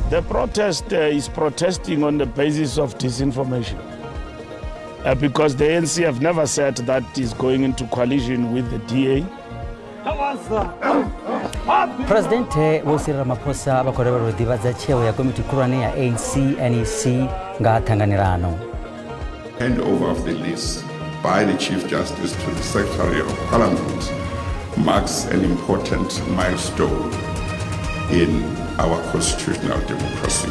The protest is protesting on the basis of disinformation. Because the ANC have never said that is going into coalition with the DA. Presidente Vho Cyril Ramaphosa vha khou lavhelelwa u ḓivhadza tsheo ya komiti khulwane ya ANC NEC nga ṱhanganelano. Handover of the list by the Chief Justice to the Secretary of Parliament marks an important milestone in our constitutional democracy.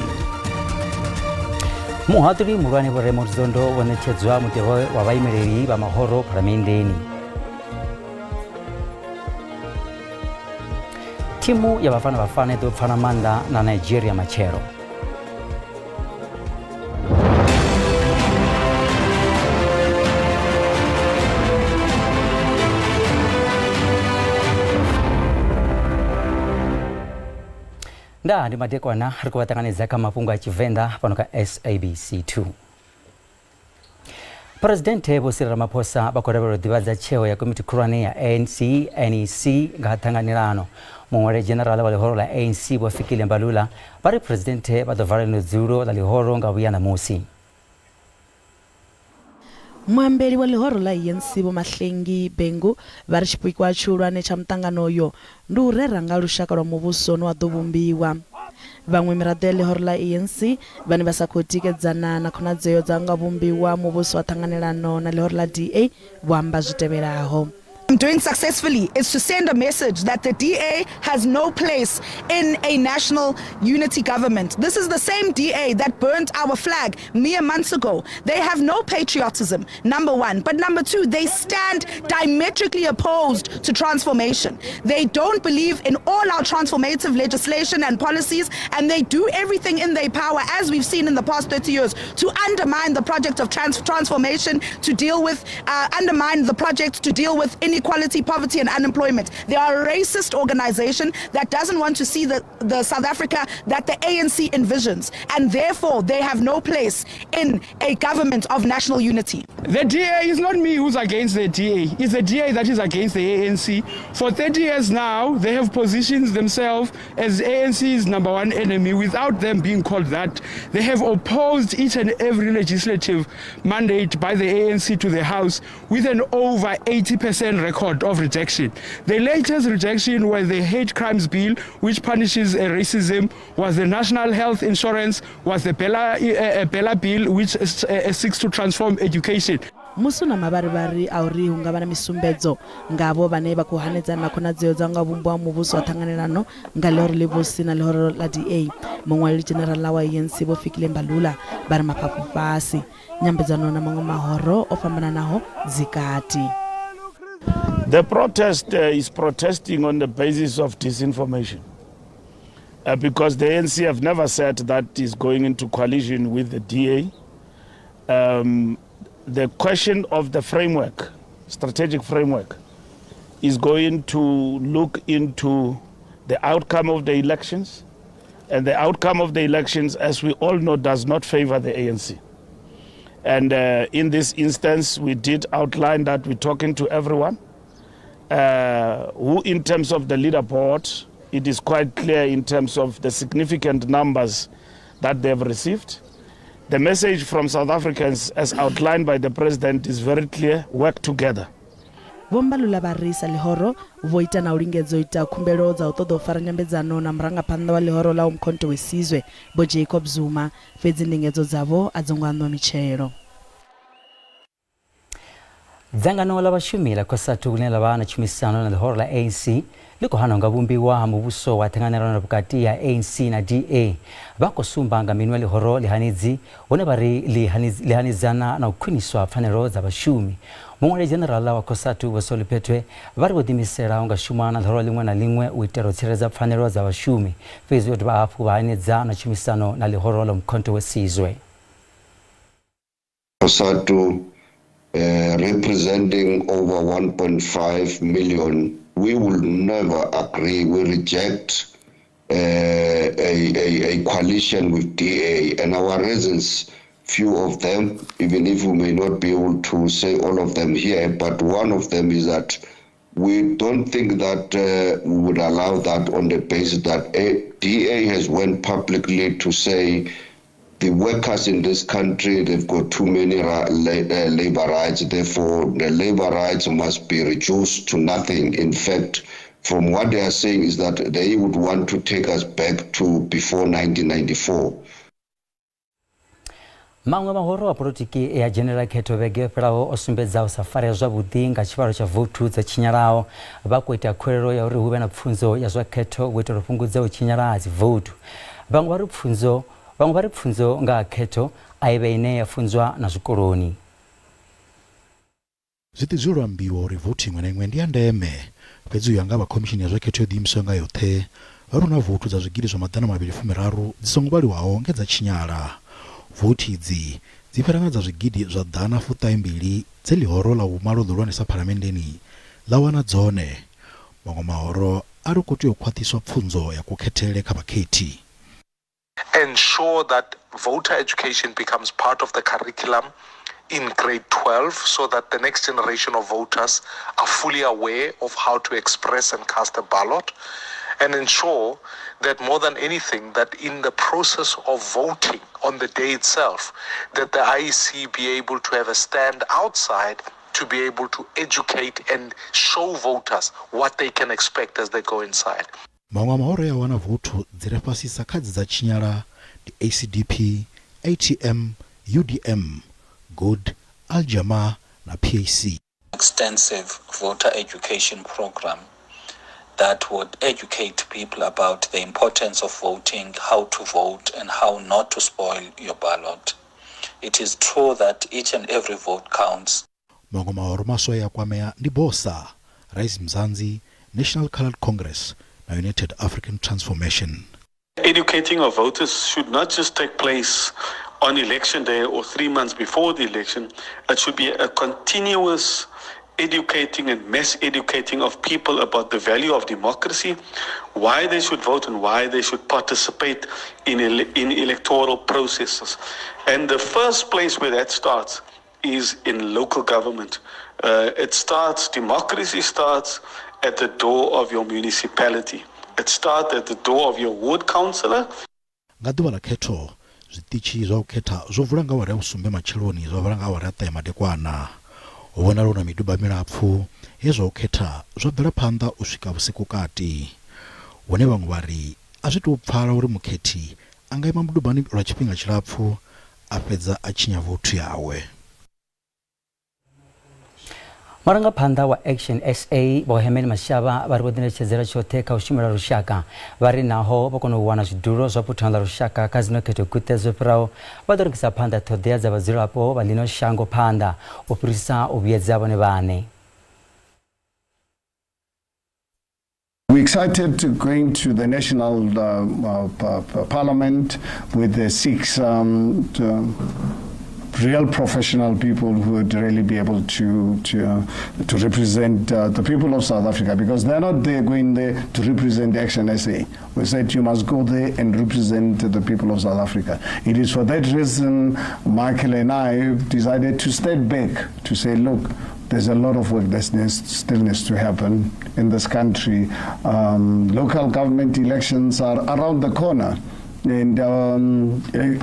Muhaṱuli muhulwane Vho Raymond Zondo vho ṋetshedzwa mutevhe wa vhaimeleli vha mahoro phalamenndeni. Thimu ya Bafana Bafana i ḓo pfana maanḓa na Nigeria matshelo. Ndaa ndi madekwana ri khou vha ṱanganedza kha mafhungo a Tshivenḓa fhano kha SABC 2. Phresidennde Vho Cyril Ramaphosa vha khou lavhelelwa u ḓivhadza tsheo ya komiti khulwane ya ANC NEC nga ha ṱhanganelano. Muṅwaleli dzhenerala wa ḽihoro ḽa ANC Vho Fikile Mbalula vha ri phresidennde vha ḓo vala ḽino dzulo ḽa ḽihoro nga vhuya ṋamusi. Muambeli wa ḽihoro ḽa ANC Vho Mahlengi Bhengu vha ri tshipikwa tshihulwane tsha muṱangano uyo ndi u rera nga lushaka lwa muvhuso une wa ḓo vhumbiwa. Vhaṅwe miraḓo ya ḽihoro ḽa ANC vhane vha sa khou tikedzana na khonadzeo dza u nga vhumbiwa muvhuso wa ṱhanganelano na ḽihoro ḽa DA vho amba zwi tevhelaho. Doing successfully is to send a message that the DA has no place in a national unity government. This is the same DA that burnt our flag mere months ago. They have no patriotism, number one. But number two, they stand diametrically opposed to transformation. They don't believe in all our transformative legislation and policies, and they do everything in their power, as we've seen in the past 30 years, to undermine the project of transformation, to deal with, undermine the project to deal with inequality, poverty and unemployment. They are a racist organization that doesn't want to see the South Africa that the ANC envisions, and therefore they have no place in a government of national unity. The DA is not me who's against the DA. It's the DA that is against the ANC. For 30 years now, they have positioned themselves as ANC's number one enemy without them being called that. They have opposed each and every legislative mandate by the ANC to the House with an over 80% record of rejection. The latest rejection was the hate crimes bill, which punishes racism, was the national health insurance, was the Bella bill, which seeks to transform education. Musi hu na mavharivhari a uri hu nga vha na misumbedzo nga avho vhane vha khou hanedzana na khonadzeo dza u nga vhumbwa muvhuso wa ṱhanganelano nga ḽihoro ḽivhusi na ḽihoro ḽa DA, muṅwaleli dzhenerala wa ANC Vho Fikile Mbalula vha ri mafhafhu fhasi. Nyambedzano na maṅwe mahoro o fhambananaho dzi kati. The protest is protesting on the basis of disinformation. Because the ANC have never said that is going into coalition with the DA. The question of the framework, strategic framework, is going to look into the outcome of the elections. And the outcome of the elections, as we all know, does not favor the ANC. And in this instance, we did outline that we're talking to everyone who, in terms of the leaderboard, it is quite clear in terms of the significant numbers that they have received. The message from South Africans, as outlined by the president, is very clear: work together. Vho Mbalula vha ri sa ḽihoro vho ita na u lingedza u ita khumbelo dza u ṱoḓa u fara nyambedzano na murangaphanḓa wa ḽihoro ḽa Umkhonto we Sizwe Vho Jacob Zuma, fhedzi ndingedzo dzavho a dzo ngo aṋwa mitshelo. Dzangano ḽa vhashumi ḽa COSATU ḽine ḽa vha na tshumisano na ḽihoro ḽa ANC ḽi khou hana nga vhumbiwa ha muvhuso wa ṱhanganelano vhukati ha ANC na DA. Vha khou sumba nga minwe ḽihoro ḽihanedzi hune vha ri ḽi hanedzana na u khwiniswa pfanelo dza vhashumi. Muṅwaleli dzhenerala wa COSATU Vho Solly Phethwe vha ri vho ḓiimisela u nga shuma na ḽihoro ḽiṅwe na ḽiṅwe u itela u tsireledza pfanelo dza vhashumi, fhedzi vho dovha hafhu vha hanedza na tshumisano na ḽihoro ḽa Umkhonto we Sizwe. COSATU representing over 1.5 million, we will never agree. We reject a coalition with DA, and our reasons, few of them, even if we may not be able to say all of them here, but one of them is that We don't think that we would allow that on the basis that DA has went publicly to say the workers in this country, they've got too many labor rights, therefore the labor rights must be reduced to nothing. In fact, from what they are saying is that they would want to take us back to before 1994. Maṅwe mahoro a polotiki e a dzhenela khetho vhege yo fhelaho o sumbedza u sa farea zwavhuḓi nga tshivhalo tsha vouthu dzo tshinyalaho. Vha khou ita khuwelelo ya uri hu vhe na pfunzo ya zwa khetho u itela u fhungudza u tshinyala ha dzivouthu. Vhaṅwe vha ri pfunzo vhaṅwe vha ri pfunzo nga ha khetho a i vhe ine ya funzwa na zwikoloni. Zwi ḓi dzulela u ambiwa uri vouthu iṅwe na iṅwe ndi ya ndeme, fhedzi u ya nga vha Khomishini ya zwa Khetho yo Ḓiimisaho nga Yoṱhe, vha ri hu na vouthu dza zwigidi zwa 230 dzi songo vhaliwaho nge dza tshinyala. Vouthu idzi dzi fhira na dza zwigidi zwa 172 dze ḽihoro ḽa vhumalo ḽihulwanesa Phalamenndeni ḽa wana dzone. Maṅwe mahoro a ri hu khou tea u khwaṱhiswa pfunzo ya kukhethele kha vhakhethi. Ensure that voter education becomes part of the curriculum in grade 12 so that the next generation of voters are fully aware of how to express and cast a ballot, and ensure that more than anything, that in the process of voting on the day itself, that the IEC be able to have a stand outside to be able to educate and show voters what they can expect as they go inside. Maṅwe a mahoro e a wana vouthu dzi re fhasisa kha dze dza tshinyala ndi ACDP, ATM, UDM, Good, Al Jama-ah na PAC. Extensive voter education programme that would educate people about the importance of voting, how to vote and how not to spoil your ballot. It is true that each and every vote counts. Maṅwe mahoro maswa e a kwamea ndi Bosa, Rise Mzansi, National Coloured Congress na United African Transformation. Educating of voters should not just take place on election day or 3 months before the election. It should be a continuous educating and mass educating of people about the value of democracy, why they should vote and why they should participate in electoral processes. And the first place where that starts is in local government. Democracy starts at the door of your municipality. It starts at the door of your ward councillor. Nga ḓuvha ḽa khetho, zwiṱitshi zwa u khetha zwo vula nga awara ya vhusumbe matsheloni zwa vala nga awara ya ṱahe madekwana. Hu vhonala hu na miduba milapfu he zwa u khetha zwa bvela phanḓa u swika vhusiku kati. Hune vhaṅwe vha ri a zwi tou pfala uri mukhethi a nga ima mudubani lwa tshifhinga tshilapfu a fhedza a tshinya vouthu yawe. Murangaphanḓa wa Action SA Vho Herman Mashaba vha ri vho ḓiṋetshedzela tshoṱhe kha u shumela lushaka. Vha ri naho vho kona u wana zwidulo zwa buthano ḽa lushaka kha dzino khetho guṱe dzo fhiraho, vha ḓo rengisa phanḓa ṱhoḓea dza vhadzulapo vha ḽino shango phanḓa u fhirisa u vhuyedza vhone vhaṋe. We're excited to going to the national parliament with the 6 real professional people who would really be able to represent the people of South Africa, because they're not there going there to represent Action SA. We said you must go there and represent the people of South Africa. It is for that reason Michael and I decided to step back to say, look, there's a lot of work that still needs to happen in this country. Local government elections are around the corner. And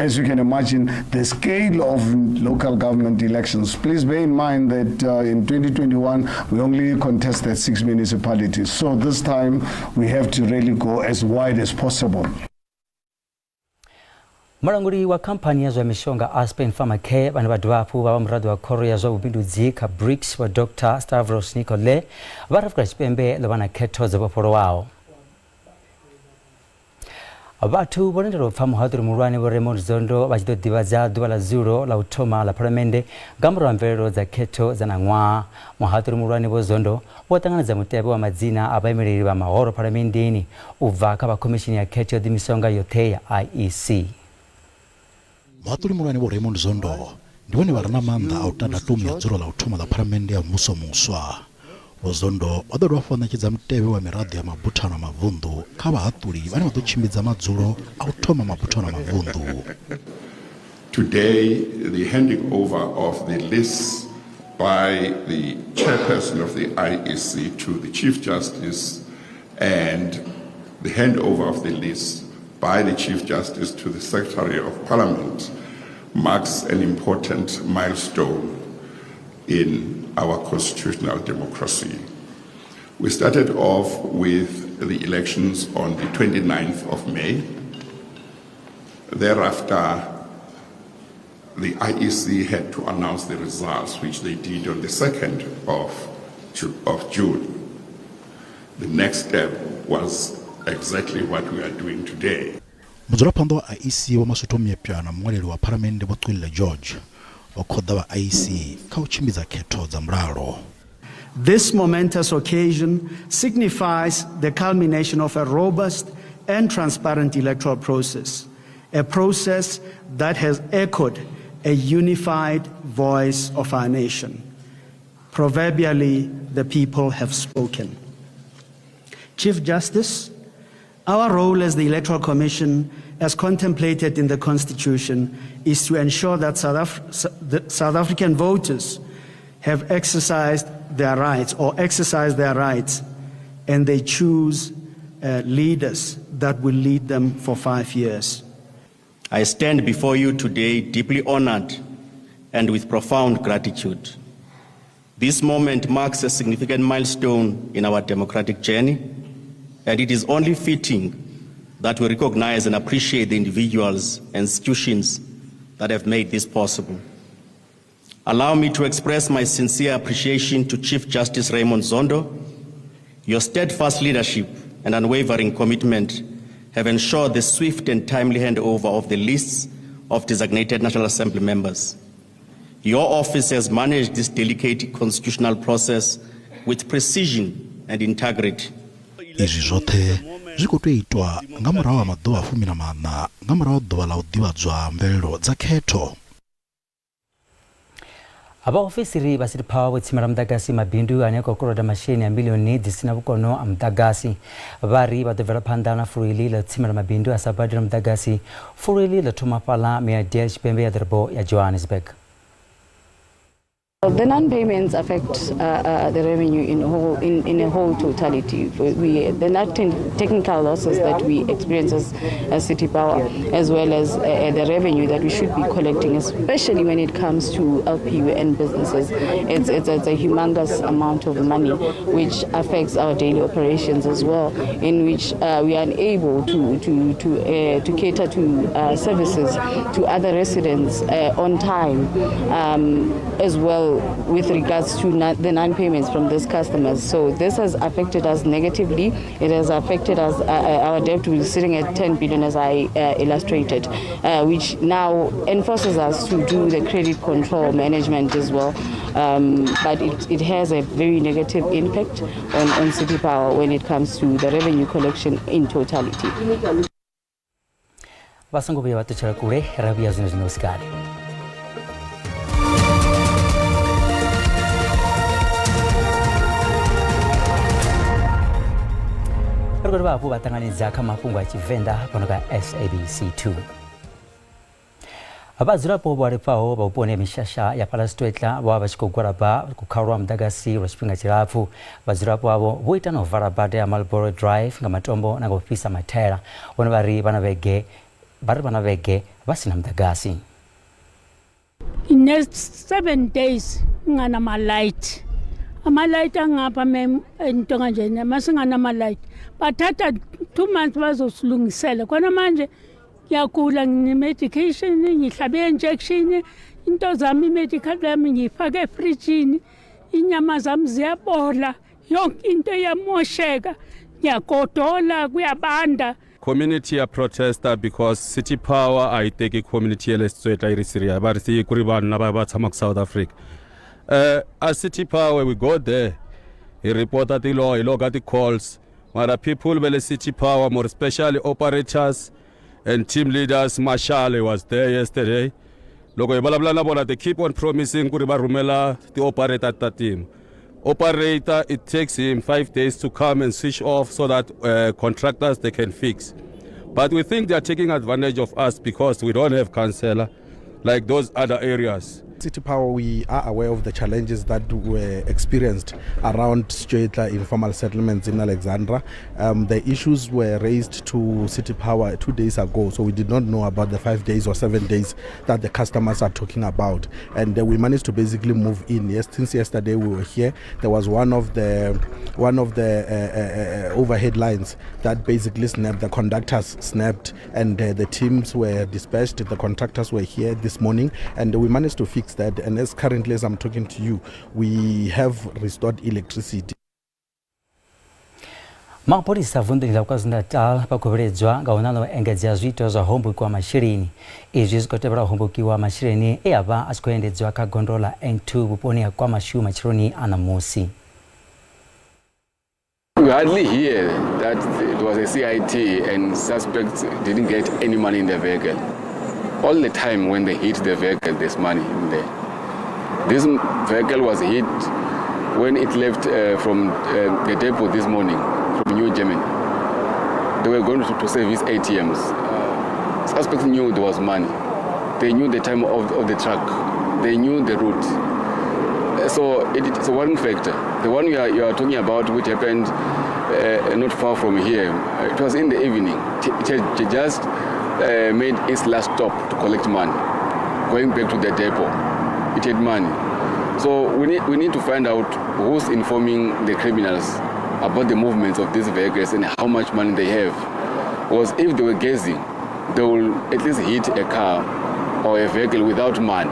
as you can imagine, the scale of local government elections. Please bear in mind that in 2021, we only contested 6 municipalities. So this time, we have to really go as wide as possible. Mulanguli wa khamphani ya zwa mishonga Aspen Pharmacare vhane vha dovha hafhu vha vha muraḓo wa khoro ya zwa vhubindudzi kha BRICS vha Dr Stavros Nicolaou vha ri Afrika Tshipembe ḽo vha na khetho dzo vhofholowaho. Vhathu vho lindela u pfa muhaṱuli muhulwane Vho Raymond Zondo vha tshi ḓo ḓivhadza ḓuvha ḽa dzulo ḽa u thoma ḽa Phalamennde nga murahu ha mvelelo dza khetho dza ṋaṅwaha. Muhaṱuli muhulwane Vho Zondo vho ṱanganedza mutevhe wa madzina a vhaimeleli vha mahoro Phalamenndeni u bva kha vha Khomishini ya Khetho yo Ḓiimisaho nga Yoṱhe ya IEC. Muhaṱuli muhulwane Vho Raymond Zondo ndi vhone vha re na maanḓa a u ta datumu ya dzulo ḽa u thoma ḽa Phalamennde ya muvhuso muswa. Vho Zondo vha ḓo dovha hafhu vha ṋetshedza mutevhe wa miraḓo ya mabuthano a mavunḓu kha vhahaṱuli vhane vha ḓo tshimbidza madzulo a u thoma mabuthano a mavunḓu. Today, the handing over of the lists by the chairperson of the IEC to the Chief Justice and the handover of the list by the Chief Justice to the Secretary of Parliament marks an important milestone in our constitutional democracy. We started off with the elections on the 29th of May. Thereafter, the IEC had to announce the results, which they did on the 2nd of, of June. The next step was exactly what we are doing today. Mudzulaphanḓa wa IEC Vho Masutho Moepya na muṅwaleli wa Phalamennde Vho Cwilile George vho khoḓa vha IEC kha u tshimbidza khetho dza mulalo. This momentous occasion signifies the culmination of a robust and transparent electoral process, a process that has echoed a unified voice of our nation. Proverbially, the people have spoken. Chief Justice, our role as the Electoral Commission, as contemplated in the Constitution, is to ensure that South, Af- South African voters have exercised their rights or exercise their rights and they choose leaders that will lead them for 5 years. I stand before you today deeply honored and with profound gratitude. This moment marks a significant milestone in our democratic journey, and it is only fitting that we recognize and appreciate the individuals and institutions that have made this possible. Allow me to express my sincere appreciation to Chief Justice Raymond Zondo. Your steadfast leadership and unwavering commitment have ensured the swift and timely handover of the lists of designated National Assembly members. Your office has managed this delicate constitutional process with precision and integrity. Izwi zwoṱhe zwi khou tou itwa nga murahu ha maḓuvha 14 nga murahu ha ḓuvha ḽa u ḓivhadzwa mvelelo dza khetho. Vhaofisiri vha City Power vho tsimela muḓagasi mabindu ane a khou koloda masheleni a milioni dzi sina vhukono a muḓagasi. Vha ri vha ḓo bvela phanḓa na fulo iḽi ḽa u tsimela mabindu a sa badela muḓagasi. Fulo iḽi ḽo thoma fhaḽa Meadale tshipembe ya ḓorobo ya Johannesburg. The non-payments affect the revenue in a whole totality. The net technical losses that we experience as City Power, as well as the revenue that we should be collecting, especially when it comes to LPU and businesses, it's a humongous amount of money, which affects our daily operations as well, in which we are unable to cater to services to other residents on time, as well with regards to the non-payments from these customers. So this has affected us negatively. It has affected us. Our debt is sitting at 10 billion, as I illustrated, which now enforces us to do the credit control management as well. But it has a very negative impact on City Power when it comes to the revenue collection in totality. Vha songo vhuya vha ṱutshela kule, ra vhuya zwino zwino sikale. Ri khou dovha hafhu vha ṱanganedza kha mafhungo a Tshivenḓa fhano kha SABC 2. Vhadzulapo vho alifhaho vha vhuponi ha mishasha ya fhaḽa Stwetla vho vha vha tshi khou gwalaba kukhaulwa muḓagasi lwa tshifhinga tshilapfu. Vhadzulapo avho vho ita na u vala bada ya Marlborough Drive nga matombo na nga u fhisa mathaela. Vhone vha ri vha na vhege, vha ri vha na vhege vha sina muḓagasi. Next 7 days nginganama-light, ama-light angapha into kanjena. Masinganama-light, bathatha 2 months bazosilungisela khona. Manje ngiyagula, ngine-medication, ngihlabe i-injection, into zami, i-medical yami ngiyifake efrijini, inyama zami ziyabola, yonke into iyamosheka, ngiyagodola, kuyabanda. Community ya protesta because City Power a yi teki community ya le Setswetla yi ri serious. Va ri se ku ri vanhu lava va tshamaka South Africa. A City Power, we go there, hi reporta ti-law, hi loga ti-calls, mara people va le City Power, more especially operators and team leaders, Mashale was there yesterday, loko hi vulavula na vona, they keep on promising ku ri va rhumela ti-operator ta team operator. It takes him 5 days to come and switch off so that contractors, they can fix. But we think they are taking advantage of us because we don't have councillor like those other areas. City Power, we are aware of the challenges that were experienced around Setšwetla informal settlements in Alexandra. The issues were raised to City Power 2 days ago, so we did not know about the 5 days or 7 days that the customers are talking about. And we managed to basically move in. Yes, since yesterday we were here, there was one of the overhead lines that basically snapped. The conductors snapped, and the teams were dispatched. The contractors were here this morning, and we managed to fix that. And as currently as I'm talking to you, we have restored electricity. Mapholisa vunḓuni ḽa KwaZulu-Natal vha khou vhiledzwa nga u ṋaṋa u engedzea zwiito zwa hombokiwa masheleni. Izwi zwi khou tevhela u hombokiwa masheleni e a vha a tshi khou endedzwa kha gondo ḽa N2 vhuponi ha KwaMashu matsheloni a ṋamusi. We hardly hear that it was a CIT and suspects didn't get any money in the vehicle. All the time when they hit the vehicle, there's money in there. This vehicle was hit when it left from the depot this morning, from New Germany. They were going to service ATMs. Suspects knew there was money. They knew the time of the truck. They knew the route. So it's a worrying factor. The one you are talking about, which happened not far from here, it was in the evening. It just made its last stop to collect money, going back to the depot. It had money. So we need to find out who's informing the criminals about the movements of these vehicles and how much money they have. Because if they were guessing, they will at least hit a car or a vehicle without money.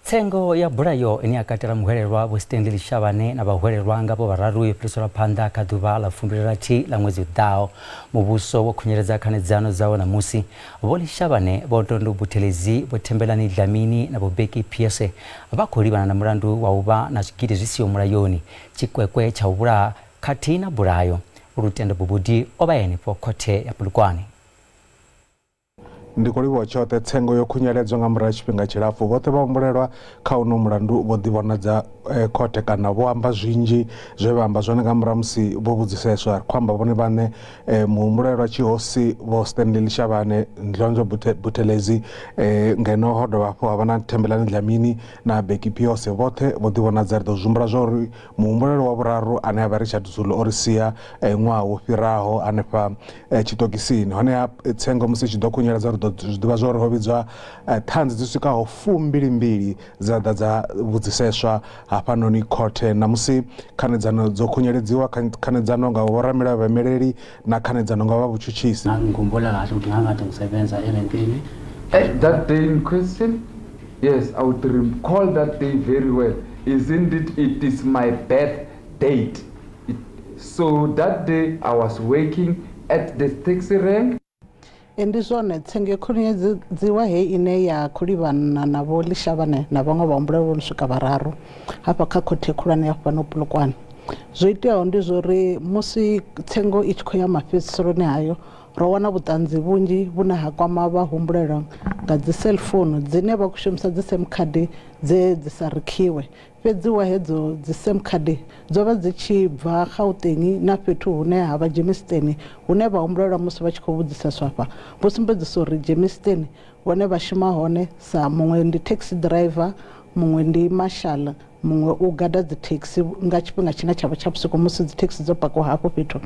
Tsengo ya bulayo ine ya katela muhwelelwa Vho Stanley Lishavhane na vhahwelelwa ngavho vhararu yo fhiriselwa phanḓa kha ḓuvha ḽa 26 ḽa ṅwedzi u ḓaho. Muvhuso wo khunyeledza khanedzano dzawo ṋamusi. Vho Lishavhane, Vho Ntondo Buthelezi, Vho Thembelani Dlamini na Vho Bheki Phiose vha khou livhana na mulandu wa u vha na zwigidi zwi siho mulayoni, tshikwekwe tsha u vhulaha khathihi na bulayo. Lutendo Bubudi o vha henefho khothe ya Polokwane. Ndi khou livhuwa tshoṱhe tsengo yo khunyeledzwa nga murahu ha tshifhinga tshilapfu. Vhoṱhe vha humbulelwa kha uno mulandu vho ḓivhonadza khothe kana vho amba zwinzhi zwe vha amba zwone nga murahu musi vho vhudziseswa. Ri khou amba vhone vhaṋe muhumbulelwa tshihosi Vho Stanley Lishavhane, Ndlondlo Buthelezi, ngeno ho dovha hafhu ha vha na Thembelani Dlamini na Bheki Phiose. Vhoṱhe vho ḓivhonadza. Ri ḓo zwi humbula zwa uri muhumbulelwa wa vhuraru ane a vha Richard Zulu o ri sia ṅwaha wo fhiraho hanefha tshiṱokisini. Honeha tsengo musi tshi ḓo khunyeledza ri ḓo zwi ḓivha zwa uri ho vhidzwa ṱhanzi dzi swikaho 22 dza ḓa dza vhudziseswa hafhanoni khothe. Namusi khanedzano dzo khunyeledziwa, khanedzano nga vhoramilayo vhaimeleli na khanedzano nga vha vhutshutshisi. That day in question, yes, I would recall that day very well. Isn't it? It is my birth date. So that day I was working at the taxi rank. Ndi zwone tsengo yo khunyedziwa hei ine ya khou livhana na Vho Lishavhane na vhaṅwe vhahumbulelwa vho no swika vhararu hafha kha khothe khulwane ya fhano Polokwane. Zwo iteaho ndi zwori musi tsengo i tshi khou ya mafhedziseloni hayo, ro wana vhuṱanzi vhunzhi vhune ha kwama vhahumbulelwa nga dzi cellphone dzine vha khou shumisa dzi sim card dze dzi sa rikhiwe. Fhedziwa hedzo dzi sim card dzo vha dzi tshi bva Gauteng na fhethu hune ha vha Germiston, hune vha humbulelwa musi vha tshi khou vhudziseswa afha vho sumbedzisa uri Germiston vhone vha shuma hone sa muṅwe ndi taxi driver, muṅwe ndi marshal, muṅwe u gada dzi taxi nga tshifhinga tshine tsha vha tsha vhusiku musi dzi taxi dzo pakiwa hafho fhethu.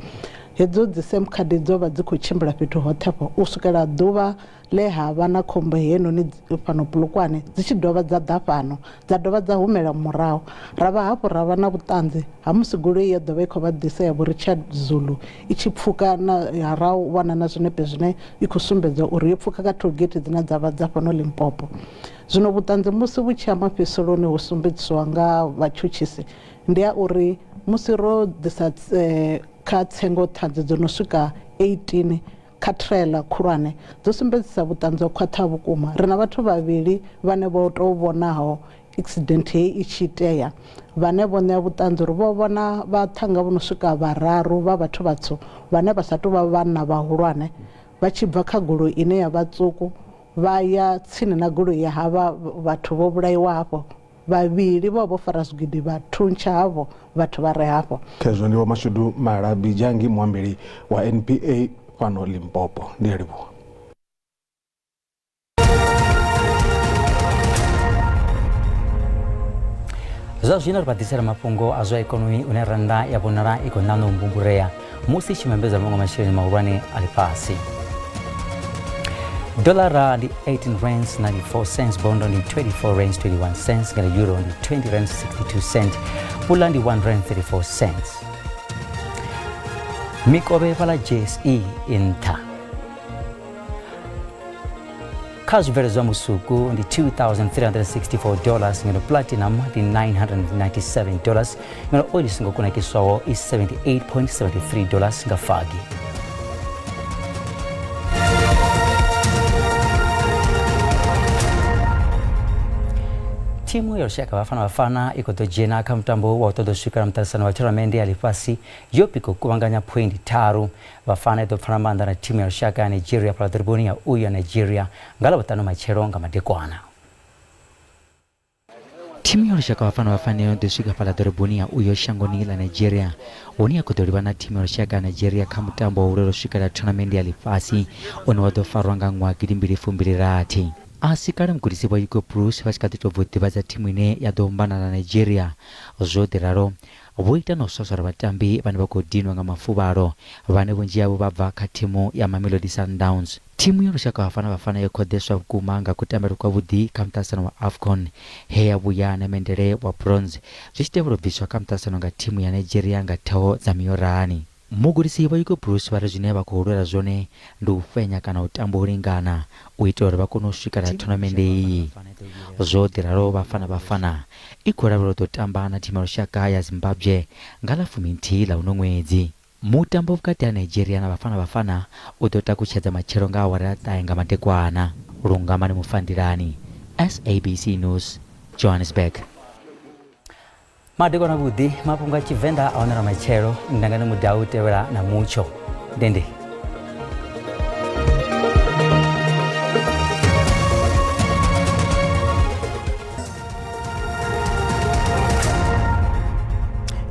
Hedzo dzi sim card dzo vha dzi khou tshimbila fhethu hoṱhe afho u swikela ḓuvha ḽe ha vha na khombo heinoni fhano Polokwane, dzi tshi dovha dza ḓa fhano dza dovha dza humela murahu. Ra vha hafhu ra vha na vhuṱanzi ha musi goloi ya ḓovha i khou vha ḓisa ya Vho Richard Zulu i tshi pfuka na ra wana na zwinepe zwine i khou sumbedza uri yo pfuka kha tollgate dzine dza vha dza fhano Limpopo. Zwino vhuṱanzi musi vhu tshi ya mafhedziseloni ho sumbedziswa nga vhatshutshisi ndi ya uri musi ro ḓisa kha tsengo ṱhanzi dzo no swika 18 kha trailer khulwane dzo sumbedzisa vhuṱanzi ho khwaṱhaho vhukuma. Ri na vhathu vhavhili vhane vho tou vhonaho accident heyi i tshi itea, vhane vho ṋea vhuṱanzi uri vho vhona vhaṱhannga vho no swika vhararu vha vhathu vhatswu vhane vha sa tou vha vhanna vhahulwane vha tshi bva kha goloi ine ya vha tswuku vha ya tsini na goloi ya havha vhathu vho vhulaiwa hafho. Vhavhili vho vho fara zwigidi vha thuntsha havho vhathu vha re hafho. Khezwo ndi Vho Mashudu Malabi Dzhangi, muambeli wa NPA fhano Limpopo. Ndi a livhuwa. Zwa zwino ri vha ḓisela mafhungo a zwa ikonomi une rannda ya vhonala i khou ṋaṋa u mbumburea musi i tshi vhambedza maṅwe masheleni mahulwane a ḽifhasi. Dolara ndi 18 rands 94 cents, bondo ndi 24 rands 21 cents, ngeno euro ndi 20 rands 62 cents, pula ndi 1 rand 34 cents. Mikovhe fhaḽa JSE i nṱha. Kha zwibveledzwa musuku ndi 2364 dollars, ngeno platinum ndi 997 dollars, ngeno oil i songo kunakiswaho i 78.73 dollars nga fagi. Thimu ya lushaka Bafana Bafana i khou ḓo dzhena kha mutambo wa u ṱoḓa u swikela muṱaṱisano wa thoramennde ya ḽifhasi yo pika u kuvhanganya phoindi tharu. Bafana i ḓo pfana maanḓa na thimu ya lushaka ya Nigeria fhaḽa ḓoroboni ya Uyo, Nigeria nga Ḽavhuṱanu matshelo nga madekwana. Thimu ya lushaka Bafana Bafana yo ḓo swika fhaḽa ḓoroboni ya Uyo shangoni ḽa Nigeria hune ya khou ḓo livha na thimu ya lushaka ya Nigeria kha mutambo wa u lwela u swikela thonamennde ya ḽifhasi une wa ḓo farwa nga ṅwaha gidimbili fumbili rathi. A si kale mugudisi Vho Hugo Broos vha tshi kha ḓi tou bva u ḓivhadza thimu ine ya ḓo ombana na Nigeria. Zwo ḓi ralo, vho ita na u swaswara vhatambi vhane vha khou dinwa nga mafuvhalo, vhane vhunzhi havho vha bva kha thimu ya Mamelodi Sundowns. Thimu ya lushaka Bafana Bafana yo khoḓeswa vhukuma nga kutambele kwavhuḓi kha muṱaṱisano wa Afcon, he ya vhuya na mendele wa bronze, zwi tshi tevhela u bviswa kha muṱaṱisano nga thimu ya Nigeria nga theo dza miorani. Mugudisi Vho Hugo Broos vha ri zwine vha khou lwela zwone ndi u fhenya kana u tamba u lingana u itela uri vha kone u swikela thonamennde iyi. Zwo ḓi ralo Bafana Bafana i khou lavhelelwa u ḓo tamba na thimu ya lushaka ya Zimbabwe nga ḽa fuminthihi ḽa uno ṅwedzi. Mutambo vhukati ha Nigeria na Bafana Bafana u ḓo takutshedza matshelo nga awara ya ṱahe nga madekwana. Lungamani Mufandilani, SABC News, Johannesburg. Madekwana vhuḓi, mafhungo a Tshivenḓa a wanala matshelo, ndangano mudau tevhela na mutsho. Ndende.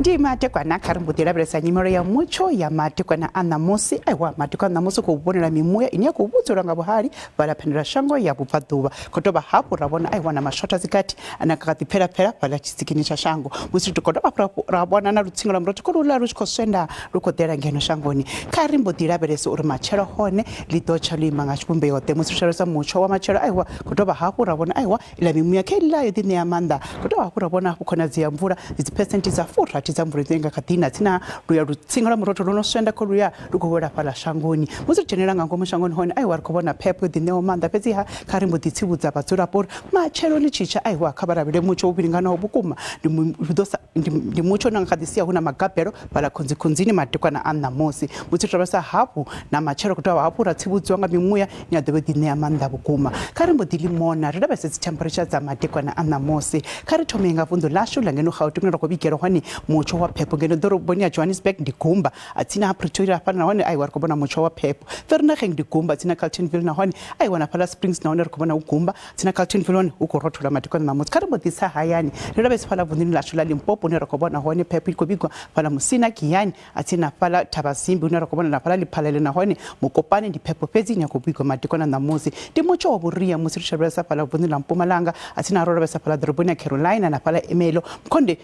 Ndi madekwana kha ri mbo ḓi lavhelesa nyimelo ya mutsho ya madekwana a ṋamusi. Aiwa, madekwana a ṋamusi khou vhonela mimuya ine ya khou vhudzelwa nga vhuhali fhaḽa phendela shango ya vhubvaḓuvha. Khou dovha hafhu ra vhona aiwa na mashotha dzikati ane a kha ḓi pfela-pfela fhaḽa tshitsikini tsha shango. Musi ri khou dovha hafhu ra vhona na lutsinga lwa murotho kholuḽa lu tshi khou swenda lu khou ḓela ngeno shangoni. Kha ri mbo ḓi lavhelesa uri matshelo hone ḽi ḓo tsha ḽo ima nga tshivhumbeo ḓe. Musi ri tshi lavhelesa mutsho wa matshelo aiwa khou dovha hafhu ra vhona aiwa iḽa mimuya kha iḽa yo ḓi ṋea maanḓa. Khou dovha hafhu ra vhona hafhu khonadzeo ya mvula ndi dzi phesenthe dza furathi dza mvula dzine nga kha ḓi na tsina luya lutsinga lwa murotho lwo no swenda kho luya lu khou wela fhaḽa shangoni. Musi ri dzhenela nga ngomu shangoni hone aiwa ri khou vhona phepho yo ḓi ṋeaho maanḓa, fhedziha kha ri mbo ḓi tsivhudza vhadzulapo uri matshelo ḽi tshi tsha aiwa kha vha lavhelele mutsho wo vhilinganaho vhukuma. Ndi mutsho une nga kha ḓi sia hu na magabelo fhaḽa khunzikhunzini madekwana a ṋamusi. Musi ri lavhelesa hafhu na matshelo ri khou dovha hafhu ra tsivhudziwa nga mimuya ine ya ḓo vha ḓi ṋea maanḓa vhukuma. Kha ri mbo ḓi limona ri lavhelese dzi temperature dza madekwana a ṋamusi. Kha ri thome nga vunḓu ḽashu ḽa ngeno Gauteng hune ra khou vhigela hone mutsho wa phepho. Ngeno ḓoroboni ya Johannesburg ndi gumba, tsini ha Pretoria hafhaḽa nahone aiwa ri khou vhona mutsho wa phepho. Vereeniging ndi gumba, tsini na Carltonville nahone aiwa na fhaḽa Springs nahone ri khou vhona hu gumba, tsini na Carltonville hone hu khou rothola madekwana ṋamusi. Kha ri mbo ḓi tsa hayani ri lavhelese fhaḽa vunḓuni ḽashu ḽa Limpopo hune ra khou vhona hone phepho i khou vhigwa fhaḽa Musina, Giyani, a tsini na fhaḽa Thabazimbi hune ra khou vhona na fhaḽa Lephalale nahone Mokopane ndi phepho fhedzi ine ya khou vhigwa madekwana ṋamusi. Ndi mutsho wa vhuria musi ri tshi lavhelesa fhaḽa vunḓuni ḽa Mpumalanga, a tsini ro lavhelesa fhaḽa ḓoroboni ya Carolina na fhaḽa Ermelo, Mkhonde,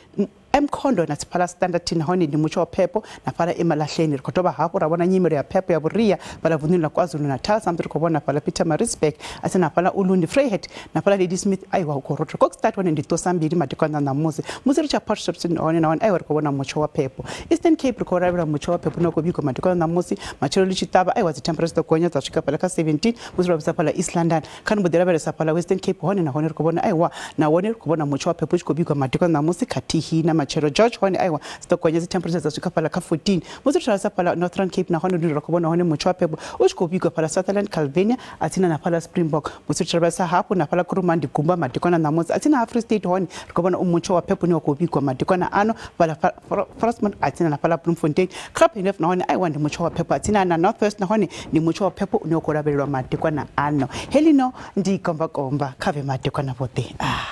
Mkhondo na fhaḽa Standerton nahone ndi mutsho wa phepho na fhaḽa Emalahleni. Ri khou dovha hafhu ra vhona nyimelo ya phepho ya vhuria fhaḽa vunḓuni ḽa KwaZulu-Natal samusi ri khou vhona fhaḽa Pietermaritzburg a tsini na fhaḽa Ulundi, Vryheid na fhaḽa Ladysmith aiwa hu khou rothola. Kokstad hone ndi ṱusa mbili madekwana ṋamusi. Musi ri tshi ya Port Shepstone hone nahone aiwa ri khou vhona mutsho wa phepho. Eastern Cape ri khou lavhelela mutsho wa phepho une wa khou vhigwa madekwana ṋamusi. Matshelo ḽi tshi ṱavha aiwa dzi temperature dzi ḓo gonya dza swika fhaḽa kha 17 musi ro lavhelesa fhaḽa East London. Kha ni mbo ḓi lavhelesa fhaḽa Western Cape hone nahone ri khou vhona aiwa nahone ri khou vhona mutsho wa phepho u tshi khou vhigwa madekwana ṋamusi khathihi na matshelo. George hone aiwa dzi ḓo gonya dzi temperature dza swika fhaḽa kha 14 musi ri tshi lavhelesa fhaḽa Northern Cape nahone hune ra khou vhona hone mutsho wa phepho u tshi khou vhigwa fhaḽa Sutherland, Calvinia a tsini na fhaḽa Springbok. Musi ri tshi lavhelesa hafhu na fhaḽa Kuruman ndi gumba madekwana ṋamusi a tsini ha Free State hone ri khou vhona u mutsho wa phepho une wa khou vhigwa madekwana ano fhaḽa Frostmont a tsini na fhaḽa Bloemfontein. Graaff-Reinet nahone aiwa ndi mutsho wa phepho a tsini na North West nahone ndi mutsho wa phepho une wa khou lavhelelwa madekwana ano. Heḽino ndi komba komba kha vhe madekwana vhoṱhe. Ah.